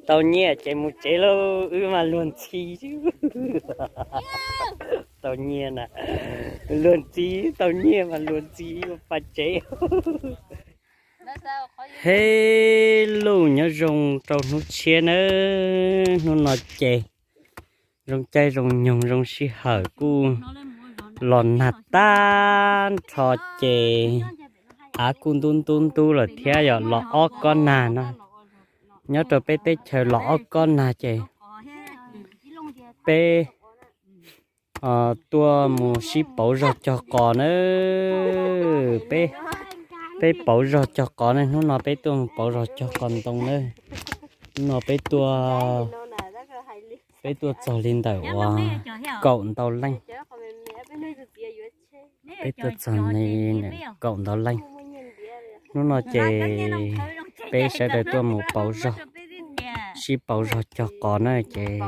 Tau nyiaj ces mus tsev lauj, wb mas luag ntxhi. Tau nyiaj na, luag ntxhi, tau nyiaj mas luag ntxhi mus pas tsev. Hello, nyob zoo rau hnub tshiab nawb. Hnub no ces zoo caij zoo nyoog zoo sij hawm kuj los nag tag nrho ces av kuj ntub ntub ntub lawm thiab yom, los ob kob nag no. Nyob rau peb teb chaws los ob kob nag ces peb tuaj mus sib pauv zog cog qos na. Peb, peb pauv zog cog qos ne, hnub no peb tuaj mus pauv zog cog qos ntoo na. Hnub no peb tuaj, peb tuaj txog li ntawm uas kaum ntau leej. Peb tuaj txog li ntawm kaum ntau leej. Hnub no ces peb sawv daws tuaj mus pauv zog, sib pauv zog cog qos na ces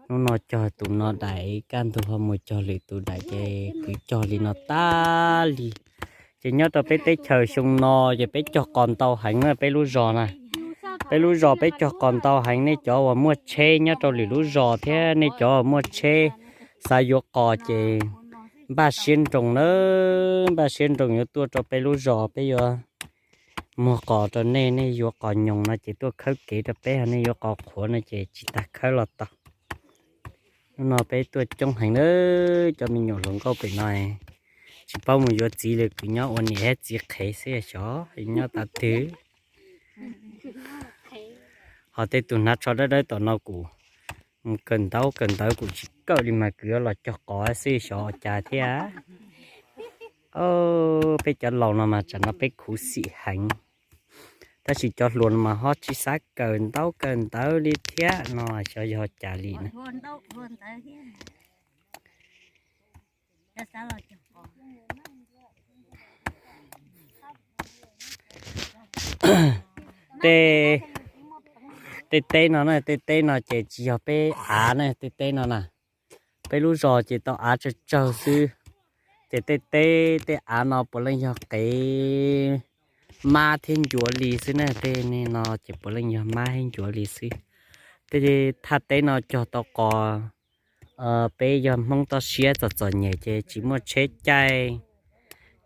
hnub no cog tus no daim, kaj ntug ho mus cog lwm tus daim ces kwv cog li no tag li. Ces nyob rau peb teb chaws xyoo no ces peb cog qos ntau heev na peb lub zos na. Peb lub zos peb cog qos ntau heev, nej cov uas muaj tsheb nyob rau lwm lub zos thiab nej cov uas muaj tsheb xav yuav qos ces npaj siab nroos na, npaj siab nroos yuav tuaj rau peb lub zos, peb yuav muag qos rau nej, nej yuav qos nyoos no ces tuaj khawb kev rau peb, ho nej yuav qos qhuav no ces tsis tas khawb los tau. Hnub no peb tuaj coob heev na, cov me nyuam hluas nkauj pem no tsis paub mus yuav txiv li, kwv nyob ua niam thiab txiv qhev xwb xyov nyob tav twg. Ho tej tus hnav tsho dawb dawb tom no kuj mus kawm ntaub kawm ntawv kuj tsis kawm li mas kwv yuav los cog qos xwb xyov ua cas thiab. Peb cov laus no mas tsam no peb khuv xim heev, tab sis cov hluas no mas ho tsis xav kawm ntaub kawm ntawv li thiab no xyov yog cas li na. Tej, tej teb no na, tej teb no ces tsis yog peb av na, tej teb no na. Peb lub zos ces tau av tsawg tsawg xwb, ces tej teb tej av no puav leej yog qev mab thiab ncuav li xwb na, tej no ces puav leej yog mab thiab ncuav li xwb. Tej thaj teb no cog tau qos, peb yog Hmoob toj siab txom txom nyem ces tsis muaj tsheb caij,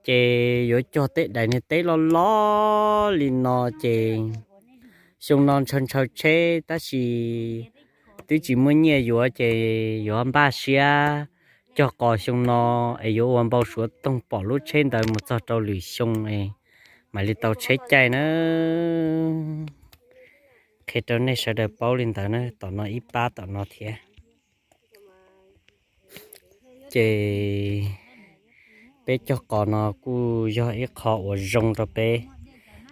ces yuav cog tej daim niag teb loj loj li no ces xyoo no ntshaw ntshaw tsheb tab sis twb tsis muaj nyiaj yuav ces yuav npaj siab cog qos xyoo no es yuav ua npau suav toog pom lub tsheb ntawd mus txog rau lwm xyoo es mam li tau tsheb caij na. Qhia rau nej sawv daws paub li ntawd na, tom no ib pab tom no thiab. Ces peb cog qos no kuj yog ib qho uas zoo rau peb.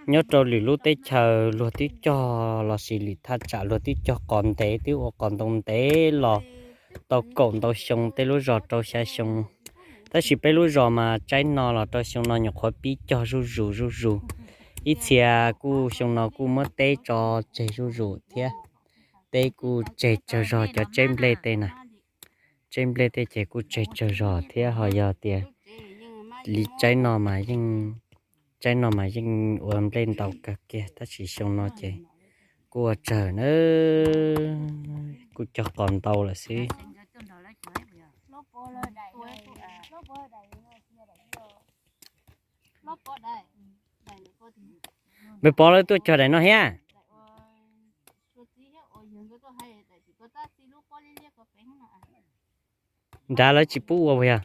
Nyob rau lwm lub teb chaws luag twb cog lossis lwm thaj tsam luag twb cog qos ntev twb ua qos ntoo ntev los tau kaum ntau xyoo tej lub zos rau xya xyoo, tab sis peb lub zos mas tsaib no los rau xyoo no nyuam qhuav pib cog zuj zus zuj zus. Ib txhia kuj xyoo no kuj muab teb tso tseg zuj zus thiab. Teb kuj tseg tsawg zog cov tseb nplej tej na, tseb nplej tej ces kuj tseg tsawg zog thiab ho yog tias li tsaib no mas yeej, tsaib no mas yeej ua nplej ntau kawg kiag tab sis xyoo no ces kuj ua tsawg na, kuj cog qos ntau lawm xwb. Npawg Pov lawv tuaj cog daim no thiab. Nrad lawv tsis pub ua puas yog?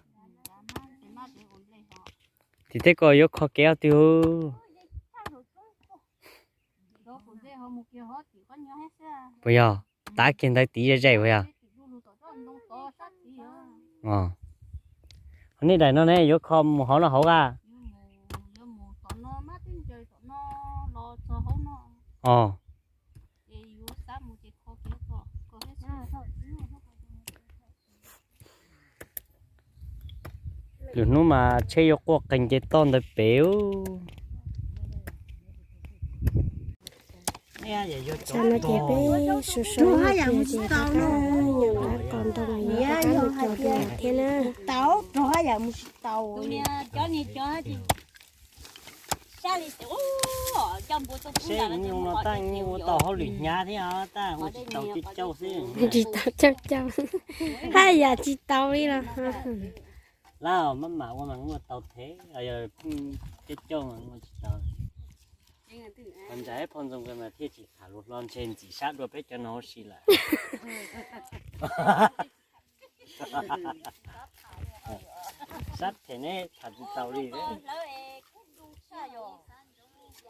Tim tej ko yuav kho kev ob twg? Puas yog? Tav kiag ntawd tid ze ze puas yog? Ho nej daim no ne yuav kho mus hauv no hauv a? Os. Lwm hnub mas tsheb yuav quaj qees ces toj ntawd pem. Tam no ces peb sau sau ces rov qab nyuam qab qos ntoo los rov qab mus cog dua thiab na. Seb, no tab ua tau hauj lwm hnyav thiab os, tab ua tsis tau cauj cauj xwb. Tsis tau cauj cauj, haj yam tsis tau li los. Lawm maj mam ua mas ua tau thiab, yog cauj cauj mas ua tsis tau. Phauj Ntxawg, phauj Ntxoog mas thiaj tsis tham lus hlo, ntshe ntxim sab dua peb cov no huv si lawm. Sab them ne, tham tsis tau li.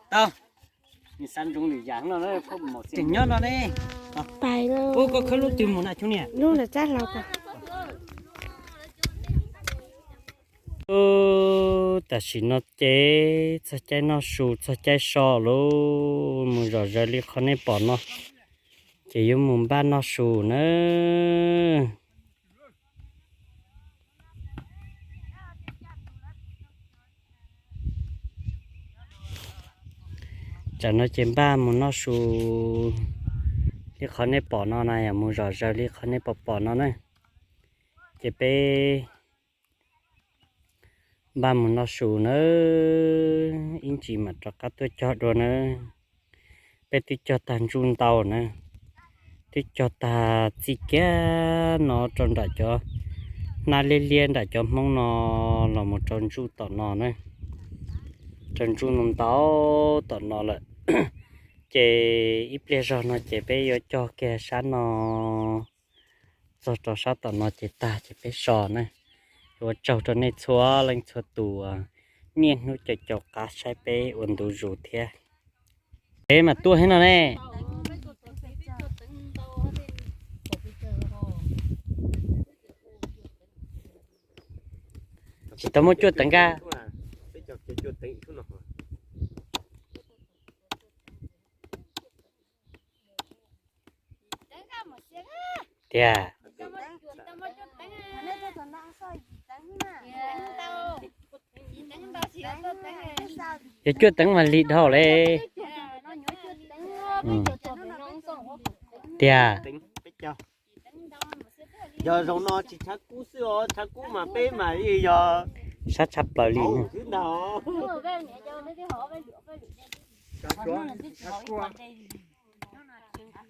Tau, nws xav ntsoov lwm yam no, nyob no ne. Pais, ub, koj khawb lub twg mus na, Xyooj niam? Lub ntawm tsab hlau ko. Tam sim no ces txog caij noj su txog caij so lauj, mus zom zaws li qhov nej pom no, ces yuav mus npaj noj su nawb. Tsam no ces npaj mus noj su li qhov nej pom no na, yog mus zom zaws li qhov nej pom pom no na, ces peb npaj mus noj su nawb, ib ntsis mam rov qab tuaj cog dua nawb. Peb twb cog tag ntsuj ntau na, twb cog tag txij kiag no rau nram cov hnab liab liab nram cov hmoob no los mus rau ntsuj tom no na, rau ntsuj no ntau tom no lawm. Ces ib pliag zog no ces peb yuav cog kiag sab no txog rau sab tom no ces tag ces peb so na. Ua tsaug rau nej txhua leej txhua tus niaj hnub caum caum qab saib peb ua ntu zus thiab. Peb mas tuaj thiab no ne. Tsis tau muaj cuaj teev nkaj. Tiag. Yog cuaj teev mas lig dhau li. Tiag. Yog zaum no tsis tshav kub xwb os, tshav kub mas peb mas yog sab tshaj plaws li.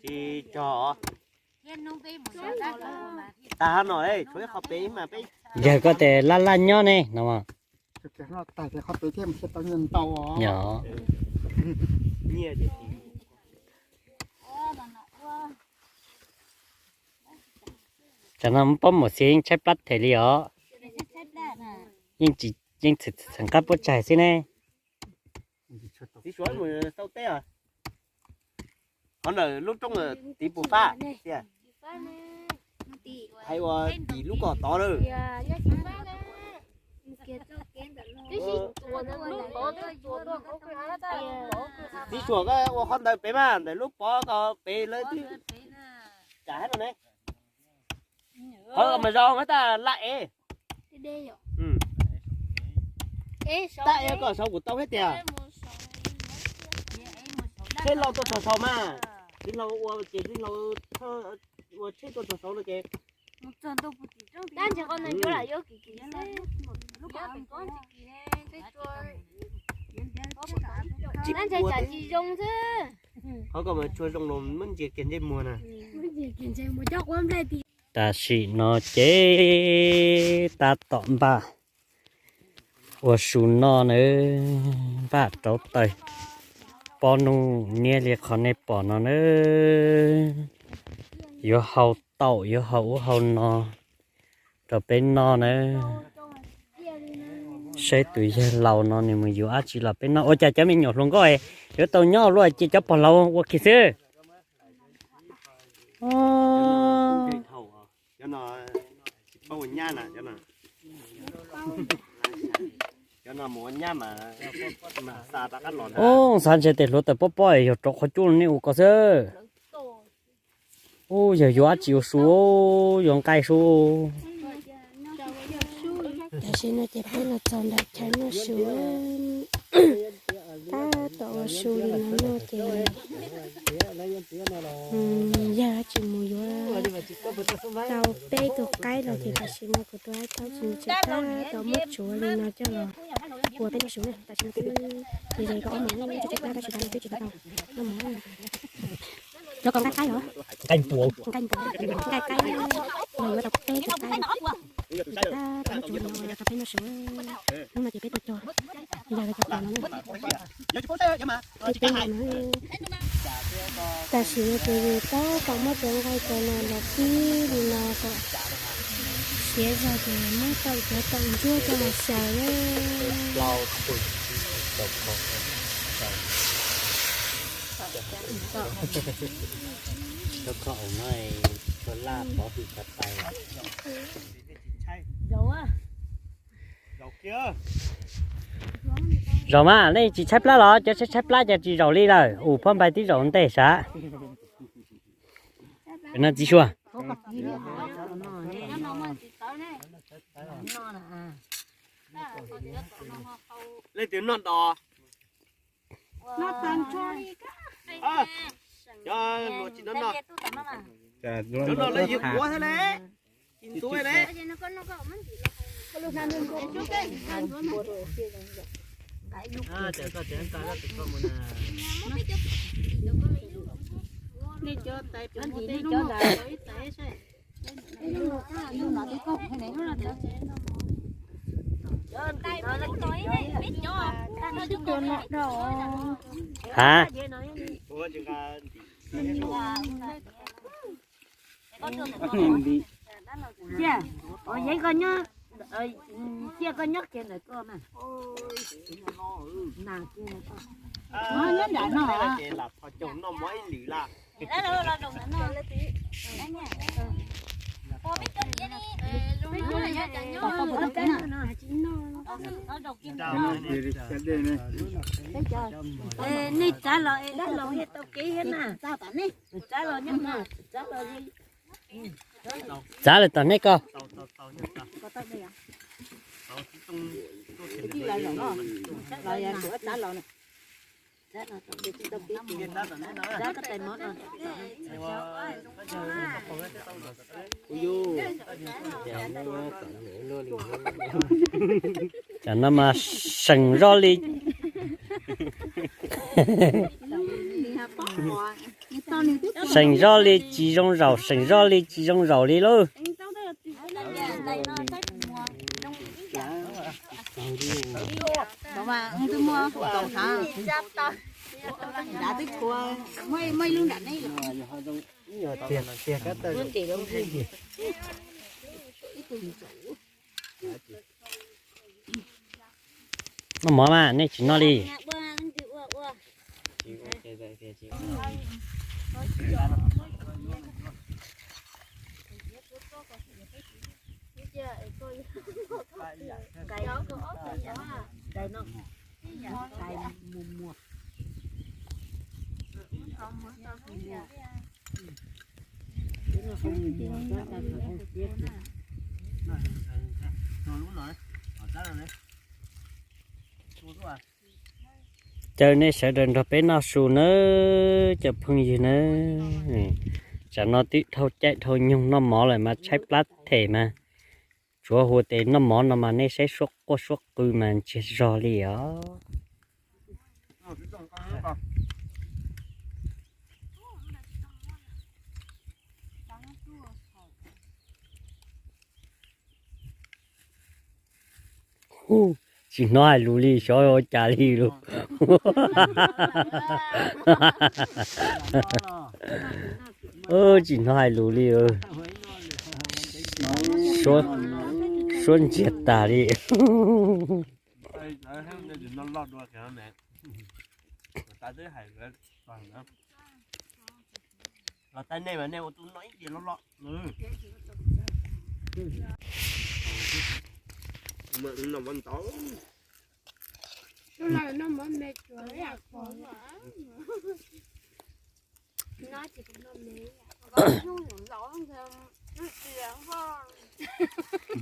Tsis tso. Tag no tshuav ib qho pem mas peb. Yawg koj tes laj laj nyob ne no. Tsam no pob muam xiav yeej tshaib plab them li os. Yeej tsis, yeej txheem qab puab tsaig xwb ne. Txiv Suav mus xauj teb os. Qhov ntawm lub roob tiv puas fab? Hais ua tim lub kom tod lawm. Txiv Suav koj ua qhov ntawd pem mas ntawm lub pov ko pem lawv twb tsam hab no ne. Qhov mas zoo tas laj ev. Tab ev koj saud kuv tau thiab tiag. Tsheb lauj tuaj txog saud mas, txiv hlau ua ces txiv hlau ua tsheb tuaj txog saud no ces. Qhov ko mas tshua zoo los muab ntsia kiag ntsej muag na. Tam sim no ces tab tom npaj ua su noj nawb, npaj rauv taws, pob nuj niab li qhov nej pom no nawb. Yuav hau taum yuav hau ub hau no rau peb noj nawb. Saib tus yawg laus no nws mus yuav dab tsi los peb noj. Ua cas cov me nyuam hluas nkauj yuav tau nyob luaj, cia cov pog laus ua kiag xwb. Ub, xav ntshe tes hluav taws pob pob yog rau qhov cub nej ua ko xwb. Ub, yog yuav dab tsi ua su, yuav nqaij su. Tam sim no ces peb los txog ntawm chaw noj su, tab tom ua su li no noj ces yawg tsis mus yuav tau peb tus qaib los ces tam sim no kuv tus aib taub tsis mus tsev, tab tom muab tsuav li no coj los Ua peb noj su na, tam sim no twb ze ze kaum ob moos, tshaib tshaib plab tab sis mas twb tsis tau tau noj mov. Cov ko nqaij qaib los? Nqaij npuas. Nqaij npuas, nqaij qaib, los yuav tau peb cov qaib. Tab tom muab tsuav no rau peb noj su. Hnub no ces peb tuaj cog, yog cov pos no na. Peb cog peb noj no. Tam sim no ces yus tab tom muab cov nqaij cov no los pib li no kom siav zog ces muab tau cov taum ntsuab coj los xyaw na. Zaum mas nej tsis tshaib plab los? Cov tshaib tshaib plab ces tsis zaum li lawm, ua phab npai tib zaum ntej sav. No txiv xyuas. Leej twg noj dos? Cov hluas tsis noj noj. Cov no lawv yug kuav thiab le. Tsis ntxuav le. Ha? Cia, yeej koj nyob, cia koj nyob kiag ntawm koj mas. Nyob nram no. Nej txav los es dab laug thiaj tau kev thiab na. Txav los nyob no, txav los. Txav lawm tom nej ko. Tam no mas seem zoj li, seem zoj li tsis zoo zaum, seem zoj li tsis zoo zaum li lauj. Noj mov mas nej tsis noj li. Caw nej sawv daws nrog peb noj su nawb cov phooj ywg nawb. Tsam no twb dhau caij dhau nyoog noj mov lawm mas tshaib plab them mas. Tsuav hu tes noj mov no mas nej saib suab quaj suab qw mas ntsiag zog li os. Tsis hnov hais lus li, xyov ua cas li lus. Tsis hnov hais lus li. Suab ntsiag tas li.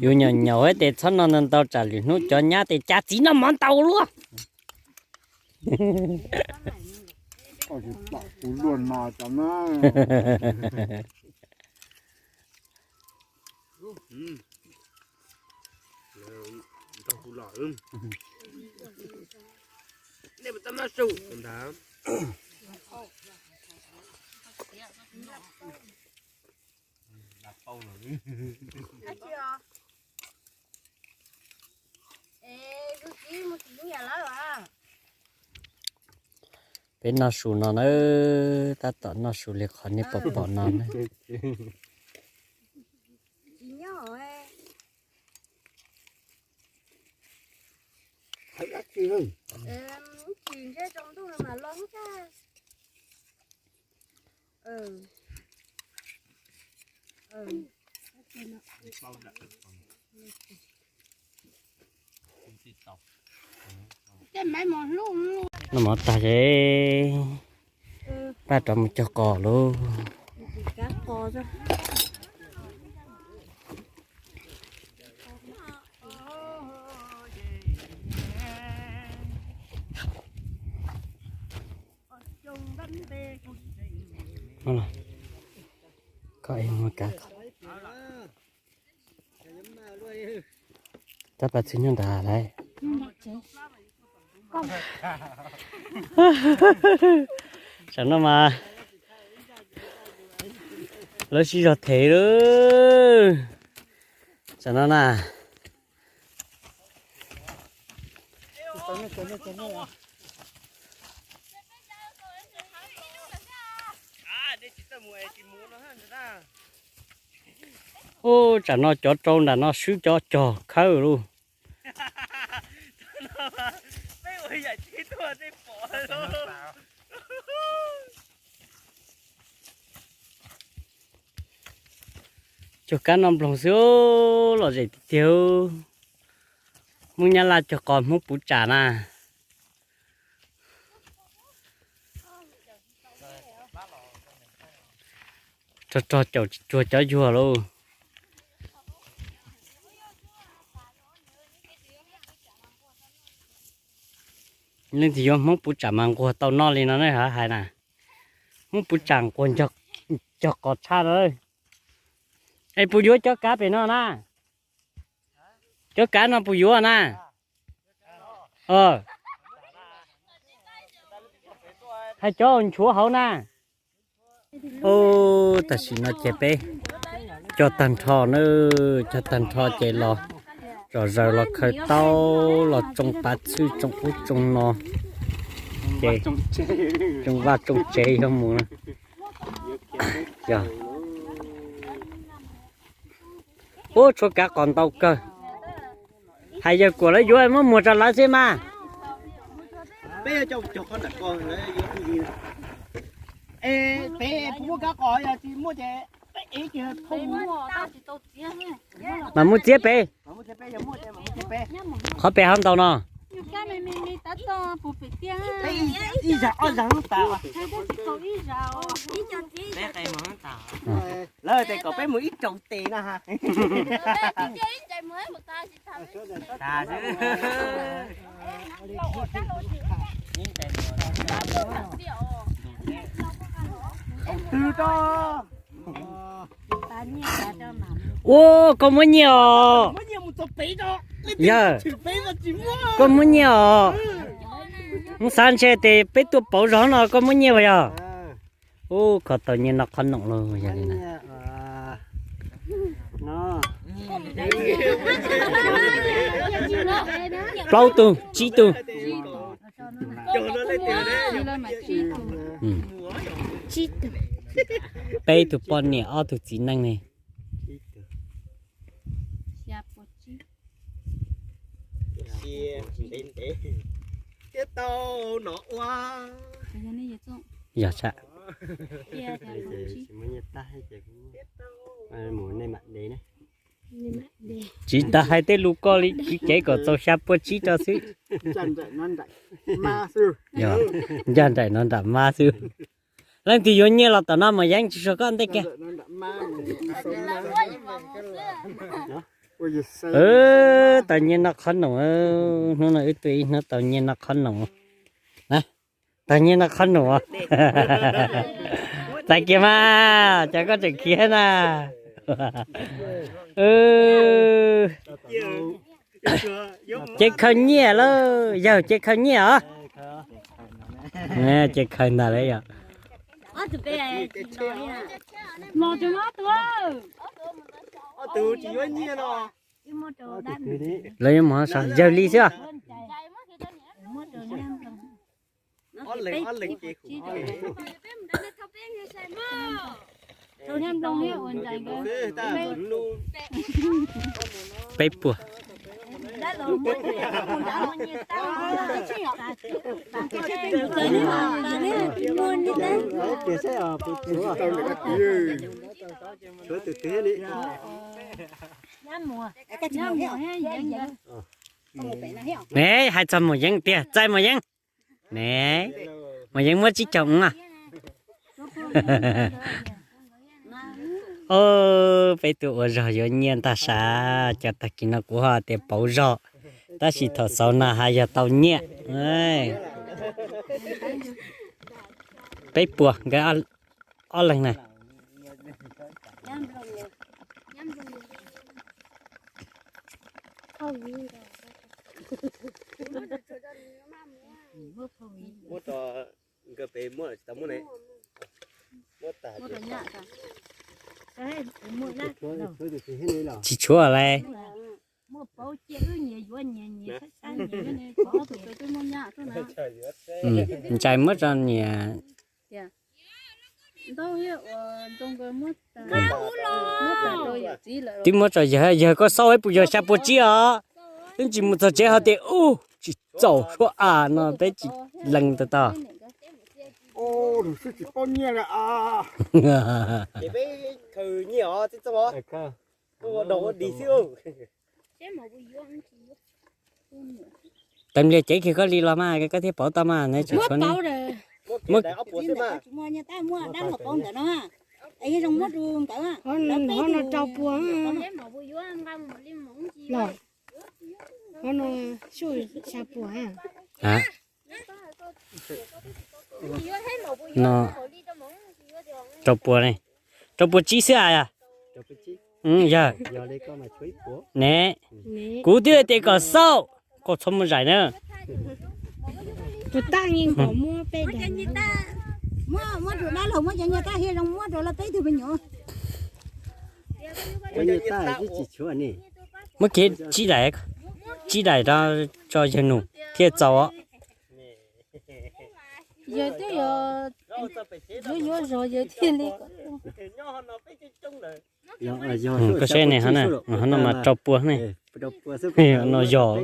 Yus nyaum nyaum tes txhob noj ntau ntau tsam lwm hnub cov nyab tes cas txiv noj mov ntau luaj. Peb noj su no na, tab tom noj su li qhov nej pom pom no na. Noj mov tag ces pab rov mus cog qos lauj. Tab pab txwg nyob ntawd lawm. Tam no mas lawv sib zog them lawm. Tam no na. Ub, tsam no cov rau nram no swb cov cog khawb lauj. Cog kab noj nploog xwb, lom zem tiag tiag. Hmoob Nyab Laj cog qos Hmoob puv tsam na. Rog rog caum tsis tsuag cov yuag lauj. Leej twg yuav Hmoob puv tsam mas nquag tau noj li no ne, hais na. Hmoob puv tsam nquag cog qos tshaj no. Es puas yuav cov kav pem no na? Cov kav no puas yuav na? Hais cov nchuav hauv na. Ub, tam sim no ces peb cog tag nrho na, cog tag nrho ces los zom zaws los khaws taub los tsoo pav txhwj tsoo ub tsoo no, ces tsoo vaj tsoo tsev yuav mus. Ub, tshuav kav qos ntau kawg. Hais yawg Kuam lawv yuav muab muag rau lawv xwb mas. Peb yuav coj cog qhov ntawm ko, lawv yuav phooj ywg. Es peb puas muaj kab qos, yog tsis muaj ces peb ev kiag thauj. Mas muaj txiab peb. Qhov pem hov ntau no. Ib zag ob zag tas. Lawv tias kom peb mus ib tsaus tes na. Twg rau? Ua, koj muab nyiaj os. Yawg, koj muab nyiaj os. Mus xav ntshe tes peb tuaj pauv zog no koj muab nyiaj as yog. Ub, kho tau nyiaj noj qhob noom lauj, yog li na. Plaub tug, tsib tug. Peb tug poj niam ob tug txiv neej ne. Yog tsa. Tsis tas hais tej lus koj li, tsis cev kom txaus xya puas tsib rau xwb. Ncaj nraim no nram mab xwb. Leej twg yuav nyiaj los tom no mas yeej tsis suav koj ntej kiag. Tau nyiaj noj qhob noom, hnub no wb tuaj ib hnub tau nyiaj noj qhob noom. Tau nyiaj noj qhob noom. Txais kiag mas, cas koj tseem khiav na. Ces khaws nyiaj lauj, yawg ces khaws nyiaj os. Ces khaws ntag lauj yog. Lawv yuav mus so yawg li xwb os. Peb puas. Ne, hais txog Maum Yeeb tiag, txais Maum Yeeb. Ne, Maum Yeeb muab tsib caug ub. Peb tuaj ua zog yuav nyiaj ntag sav, cov tag kis no kuv ho tias pauv zog, tab sis thaum xaus no ha yog tau nyiaj. Peb puas nkawd ob leeg na. Tsis tshuav lawm. Ntsais muab tso niam. Twb muab tso yawg, yawg koj xauj ib puas yog xya puas tsib os. Twb tsis mus txog tsev ho tias ub tsis txaus suab a no peb tsis lees tau tau. Teev Npliag cev kiag koj li los mas koj thiaj pauv tau mas ne tsis tshuav ne. Hov no rau puas los, hov no xya puas. No rau puas ne, rau puas tsib xwb a. Yog ne, kuv twb tias kom xauj, koj txhob muaj zais na. Muab kiag tsib daim, tsib daim rau tso yawg nus thiaj txaus os. Yawg twb yog yuav yuav zog yawg thiaj li. Koj saib ne, hov no mas rau puas ne. No yog,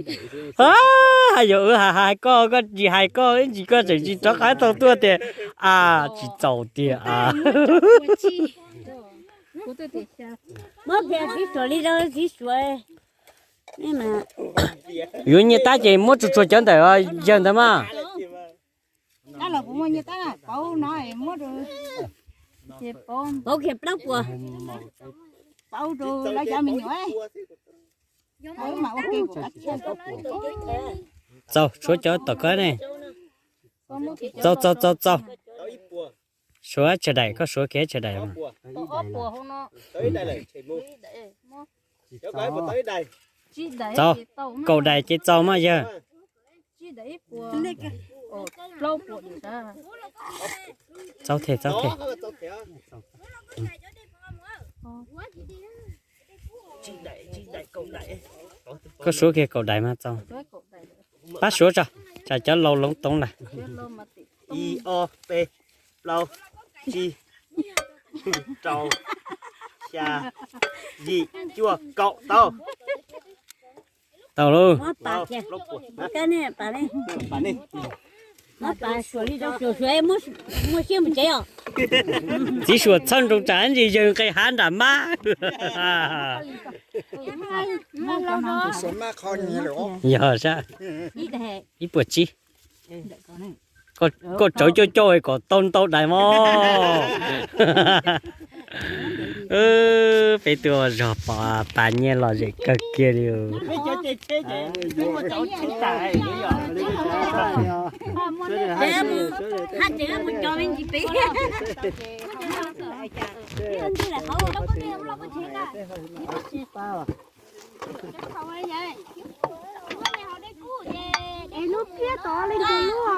hais yog wb hais hais koj, koj tsis hais koj ib ntsis koj tseem tsis rov qab tau tuaj tias a, tsis txaus tiag a. Yuav nyiaj tab ces muab tsuag tsuag cov ntawm yawg ntawd mas. Pauv kiag plaub puas, pauv rau lawv cov me nyuam. Txaus, suav cov tom koj ne. Txaus txaus txaus txaus. Suav tsawg daim, koj suav kiag tsawg daim. Txaus, kaum daim ces txaus mas yawg. Txaus thiab, txaus thiab. Koj suav kiag kaum daim mas txaus. Pab suav tso, tsam cov laus loov toov lawm. Ib ob peb plaub tsib rau xya yim cuaj kaum tau. Tau lauj. Txiv Suam txhawj nroo tsam ntsis yawg nqis hav nram mab. Yog sab, ib puas tsib. Koj tsawv coj coj kom tau ntau daim mog. Peb tuaj zog pom pas nyiaj lom zem kawg kiag li.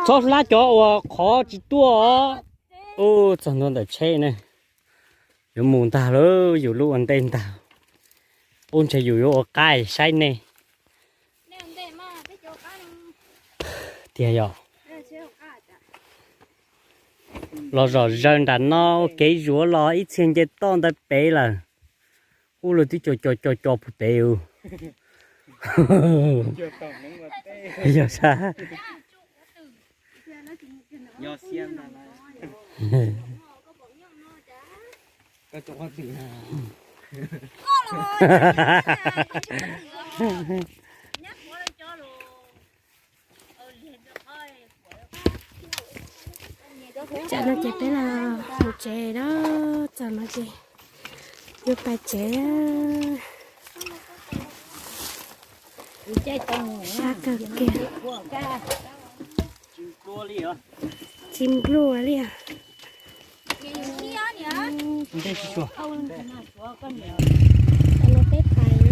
Txhob hlab cov uas qhov tsis tuaj os. Ub, txog ntua ntawm tsheb ne, yuav mus ntag lauj, yus lub ua ntej ntag. Ub, ntshe yus yuav ua qab saib nej tiag yog. Los zom zaws nram no, kev zuav los ib txhia nce toj ntawd pem lawm. Ub, lawv twb co co co co puag pem ub. Yog sab. Tsam no ces peb los mus tsev na, tsam no ces yuav pais tsev. Sab kawg kiag. Tsis nplua li os. Tsam no peb pais